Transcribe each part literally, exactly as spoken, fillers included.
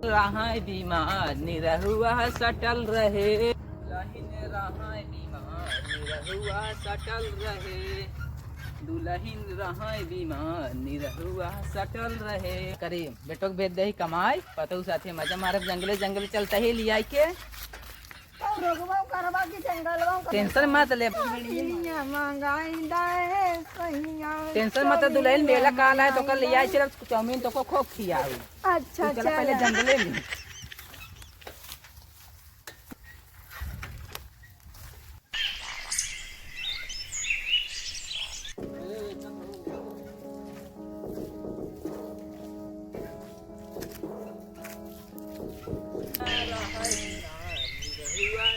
रहा बीमार निरहुआ सटल रहे, दुलहिन रहा बीमार निरहुआ सटल रहे, दुलहिन रहा बीमार निरहुआ सटल रहे। करी, बेटो के भेज दही कमाई, पतोहू साथे मजा मारब, जंगले जंगले चलता ही लियाई के। तो रोगवा करबा की जंगलवा करबा। टेंशन मत ले। सैया मंगाई दाए, सैया टेंशन मत, दुलहिन मेला काल है, तो कल लियाई सिर्फ चाउमीन, तो को खूब खियाऊ। अच्छा, तू चला पहले चला। जंगले में।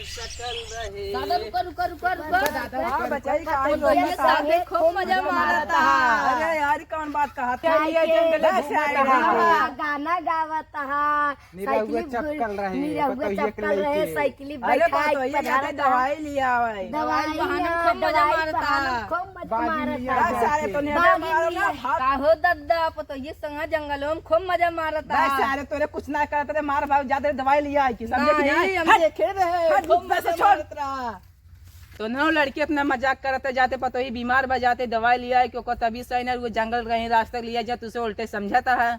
दादा, रुका, रुका, रुका, रुका। हाँ, बचाई, कहाँ तो लोग ये बता? साथे खूब मजा मारत हा। अरे यार, कौन बात कहा था? ये जंगल में घूमत हा। हाँ, गाना गावत हा। निरहुआ साइकिल चपकल रहे, निरहुआ पतोहिया के चपकल रहे, लेके। साइकिल अरे बैठा पतोहिया के जाते पधारत हा। दवाई लिया आवे। दवाई बहाना लिया, खूब मजा दवाई मारत बहाना हा। खूब मजा बागी मारत लिया हा। जाके। सारे तो नेता बागी मारो ना, लिया। भाग। का हो दद्दा, पतोहिया संगा जंगलों में खूब मजा मारत बस हा। सारे तोरे कुछ ना करत रहे, मार भाग जाते दवाई लिया आई की, समझे कि नहीं, नहीं? हम हट, देखे रहे, हट, खूब मुद्दा से मजा छोड़। मारत रहा। तो नौ लड़की अपना मजाक करते जाते, पतोही बीमार बा जाते दवाई लिया है, क्योंकि तभी सही ना, वो जंगल कहीं रास्ता लिया जा, तुसे उल्टे समझता है।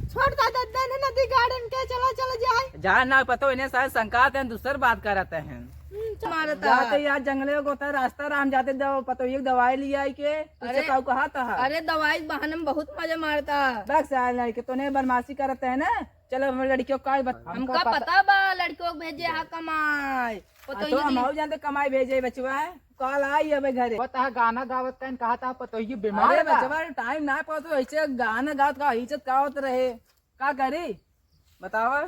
छोड़ दादा, दन नदी गार्डन के, चला, चला जाए। जा ना, पतो इन्हें शायद शंका आते हैं, दूसर बात करते हैं। हम्म, चल। मारता। जाते यार जंगले को होता है रास्ता, राम जाते दव-, पतोही की दवाई लिया है के, तुझसे अरे, काऊ कहा था। अरे दवाई बहाने में बहुत मजा मारता। बस यार लड़के तो नहीं बदमाशी करते हैं ना। चलो हम लड़कियों का बत-, हमका हमका पता पता बा, लड़कियों को भेजे हा कमाए। आ, पतोही तो हम दी। आऊ जानते कमाई भेजे बचवा है। कल आई अबे घरे। पता है गाना गावत कहन कहा था पतोही बीमार अरे बा। बचवा टाइम ना पाओ तो ऐसे गाना गावत का इज्जत का होत रहे। का करी? बतावा।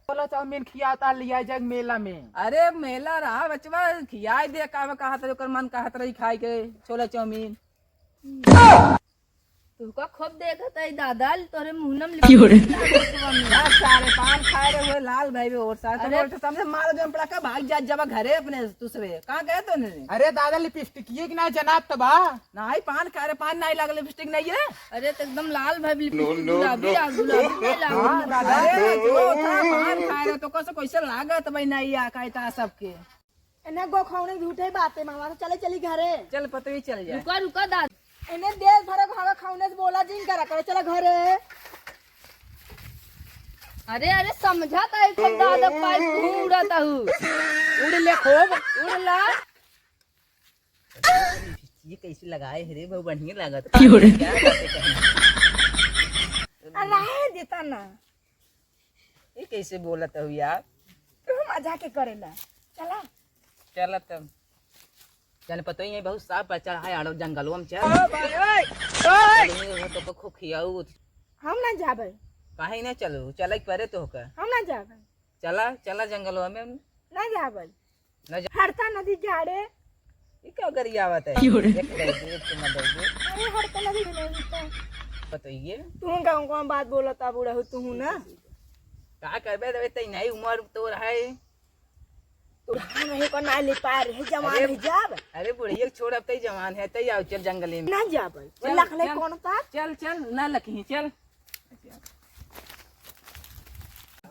छोला चाउमीन खियाता लिया जग मेला में। अरे मेला रहा बचवा खियाई दे का कहा था ओकर मन कहत रही खाए के छोला चाउमीन। तुहका खूब देखत है दादा, तोरे मुहनम क्यों रे? लिपस्टिक लागत बा में। बस सारे पान खाए रहे हुए लाल भाई भी और सारे तो अरे बोलते समझे मारो जम पड़ा का भाग जा जब घरे अपने दूसरे। कहाँ गए तो नहीं? अरे दादा लिपस्टिक ये कि ना जनाब तबा। नहीं पान खा रहे, पान नहीं लगा लिपस्टिक नहीं है। अरे तो एकदम लाल भाई लिपस्टिक गुलाबी लाग गुलाबी नहीं लाग हाँ, दादा। अरे जो था पान खा रहे तो कैसे कैसे लागत भाई नहीं आ खाए था सबके। एने गोखौनी झूठे बाते मामा, तो चले चली घरे। चल पतोही चल जाए। रुका, रुका दादा। एने देश भर के हवा खौने से बोला जिन करा करे, चला घरे। अरे, अरे, समझा ता है खूब दादा पाई तू उड़ाता हूँ। उड़ ले खूब, उड़ ला। ये कैसे लगाए है रे भाई, बढ़िया लागत। क्यों रे? क्या बात है कहीं? अरे, देता ना। ये कैसे बोलत हो यार? तू मजाक के करेला। चला। चला तब। चल पतोही है बहुत साफ बचा है आड़ो जंगलवा में चल। ओ भाई, ओए, ओए। चल, ये तो को खियाऊ। हम ना जाबे। काहे ना चलो? चले के परे तो होकर। हम ना जाबे। चला, चला जंगलवा में। ना जाबे। ना जा- हरता नदी जाड़े। ये क्या गरियावत है? क्यों रे? एक दे दे, एक चुम्मा दे दे। अरे हरता नदी नहीं मिलता। पतोही है। तू गाँव गाँव बात बोलता बूढ़ा हो तू ना। का करबे रे, तई नहीं उम्र तोर है। तो धान है को ना ले पा रहे, जवान अरे, है जाब। अरे बुढ़िया छोड़, अब तई जवान है, तई आओ चल जंगले में। ना जाब। चल, लख ले चल, कौन था? चल, चल, ना लखी, चल।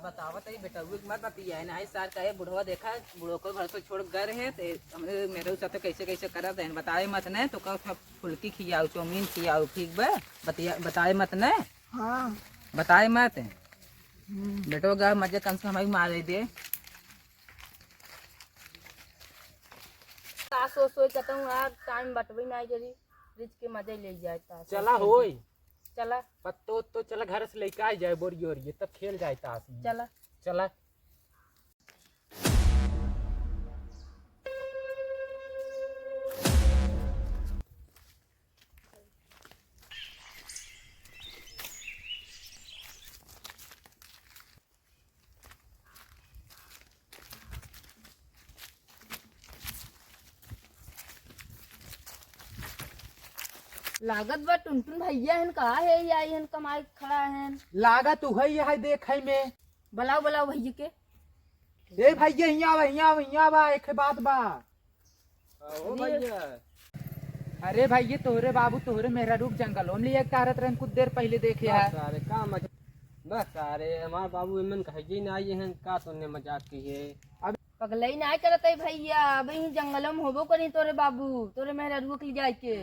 बतावत है बेटउए के मत बतिया है, नहीं सार कहे बुढ़वा देखा, बुढ़ो को घर से छोड़ गए रहे, ते हमरे मेरे साथ कैसे कैसे करत है, बताए मत न, तो का फुलकी खियाओ, चाउमीन खियाओ, ठीक बा? बतिया, बताए मत न। हाँ। बताए मत। हम्म। बेटो गा मजे कम से कम हमारी मारे दे। सास सो सो कहता हूँ यार, टाइम बटबे ना जरी, रिच के मजे ले जाए तास चला सो सो। होई। चला। पत्तो उत्तो चला घर से लेके आ जाए बोरिये ओरिये, तब खेल जाए तास में। चला। चला। लागत बा टुनटुन भैया हन, कहा है या हन कमाई खड़ा हन? लागत उहई है, देख है में। बुलाओ, बुलाओ भैया के। ए भैया, हियाँ आवा, हियाँ आवा, हियाँ आवा, एक बात बा। ओ भैया। अरे भैया, तोहरे बाबू तोहरे मेहरारू के जंगलों में लिए टहरत रहन कुछ देर पहले देखे ना है। सारे, का मजा, न सारे हमार बाबू एमन कहे जी ना, ये हैं का तोने मजाक किहे? अब पगलई ना करत है भैया, अब ही जंगल में होबो करी तोरे बाबू, तोरे मेहररुआ के ले जाए के।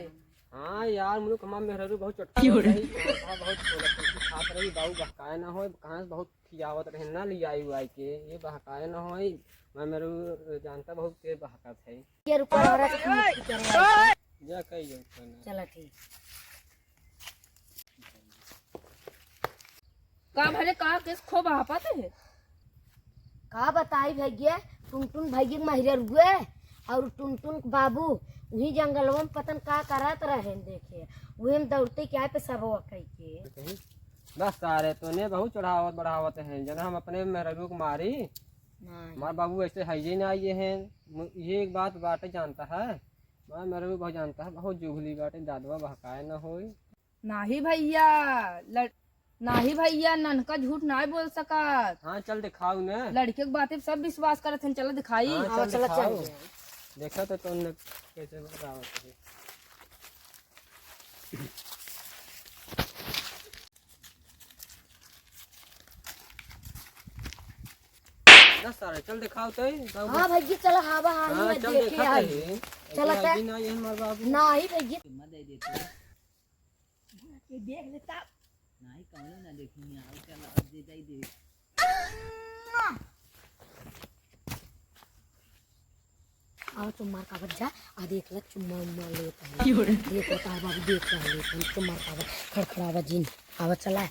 हाँ यार, मुलुक हमार मेहररू बहुत चटका रही, बहुत बोलत रही, खात रही, बाबू बहकाए ना होए, कहाँ से बहुत खियावत रहे ना, ले आई उआई के, ये बहकाए ना होए, मैं मेहररू जानता बहुत तेज बहकत है। ये रुको, औरत की मस्ती करे। जा कहियो खाना। चला ठीक। का भरे का केस खो बहापत है? का बताई भैया, टुनटुन भैया के महिररुए और टुनटुन के बाबू वही जंगलवा में पतन का करत रहे देखे, वही में दौड़ते क्या पे सब कह के। बस सारे तोने बहुत चढ़ावत बढ़ावत हैं, जना हम अपने मेहररू को मारी। नहीं। हमार बाबू ऐसे है ही ना, ये हैं, मु-, ये एक बात बाटे जानता है, हमार मेहररू बहुत जानता है, बहुत जुगली बाटे, दादवा बहकाए ना होई। नाही भैया, लड़-, नाही भैया, ननका झूठ नाही बोल सकत। हाँ, चल दिखाओ ने। लड़के के बातें सब विश्वास करत हन, चला दिखाई। हाँ, आवा, चल चला, दिखाओ। चल। देखा तो तोने कैसे बतावत है। दस सारे, चल दिखाओ तो, बाबू। हाँ भैया, चला, हाँ बा, हाँ, हाँ, ये चल देखे देखा आई। तो है। चला ऐसे का? अभी ना, ये हमार बाबू। नाही भैया। ये देख लेता। नाही, कौनो ना देखी, यहाँ आके लाओ, दे जाई दे। आओ, चुम्मा का बच्चा, आ देख ले, चुम्मा उम्मा लेता है। क्यों रे? देख लेता है बाबू, देख ले, लेकिन चुम्मा का बच्चा, खड़खड़ावा जिन, आवा चला।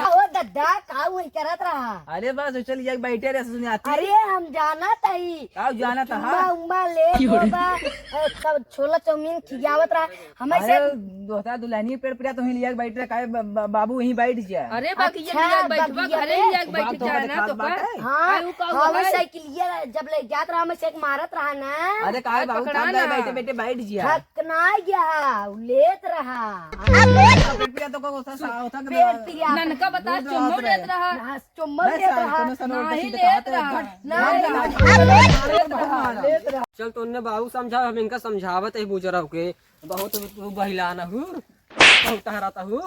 ओ दादा, का वही करत रहा? अरे बस, चल, ये बैठे रहे, सुने आती। अरे, हम जानत हई। का जानत चुम्मा हा? उम्मा ले, क्यों रे? बा, अ, सब छोला चाउमीन खियावत रहा। हमें से अरे, दोस्ता दुल्हनी पेड़ पिया तो वहीं लिया के बैठ रहे, काहे ब-, ब-, बाबू वहीं बैठ जा। अरे, बाकी ये अच्छा, लिया के बैठ, बा, बगिया घरे में? लिया के बैठ बाप धोखा जाना दिखात तो का? बाटे। हाँ, अरे, उ का हाँ, हुआ है? साइकिलिया जब ले जात रहा, हमें से एक मारत रहा ना। अरे, काहे अरे, बाबू पकड़ा थाम ना। बैठे, बैठे बैठ जा। थक ना गया, उ लेत रहा। पेट पिया तो को सा-, सा-, उठा के पेट पिया। ननका बता, दूध चुम्मो रहा लेत रहा। ना, चुम्मा बस लेत यार, रहा। कोनो सन उल्टा नहीं सीधा लेत कहत है। रहा। नहीं, नहीं, नहीं, नहीं, नहीं, नहीं, नहीं, नहीं, नहीं, नहीं। चल, तोने बाबू समझा, हम इनका समझावत है बुजुर्ग के। बहुत तू बहिलान हू, बहुत तहरात हू,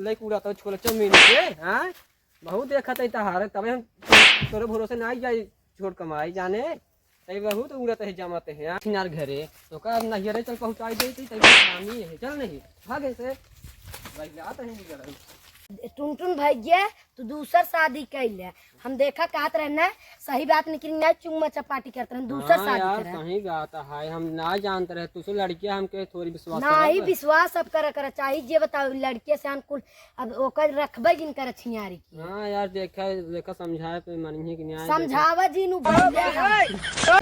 लइक उड़ात हू छोला चौमीन के, हाँ? बहुत देखत है तहार, तबे हम तोरे भरोसे ना आई जाई छोड़ कमाई जाने। तई बहुत उड़त है, जमत है, हाँ? छिनार घरे, तो का नहियरे चल पहुँचाई दे, तई तई नामी है, चल नहीं, भागे से, बहिलात है बुजुर्ग। टुनटुन भैया, तू दूसर शादी कैले। हम देखा कहत रहे ना, सही बात निकली ना, चुम्मा चपाटी करत रहे, दूसर हाँ शादी यार, करे। सही बात है, हम ना जानत रहे, तू से लड़किया हमके थोड़ी विश्वास नहीं, करत। विश्वास अब करे, करे चाहिए, जे बताओ, लड़किया से हम कुल, अब ओकर रखबे जिन करे छियारी की। हाँ यार, देखा, देखा, समझाए पे मन ही के न्याय देखा। समझावा जिन, उ भैया।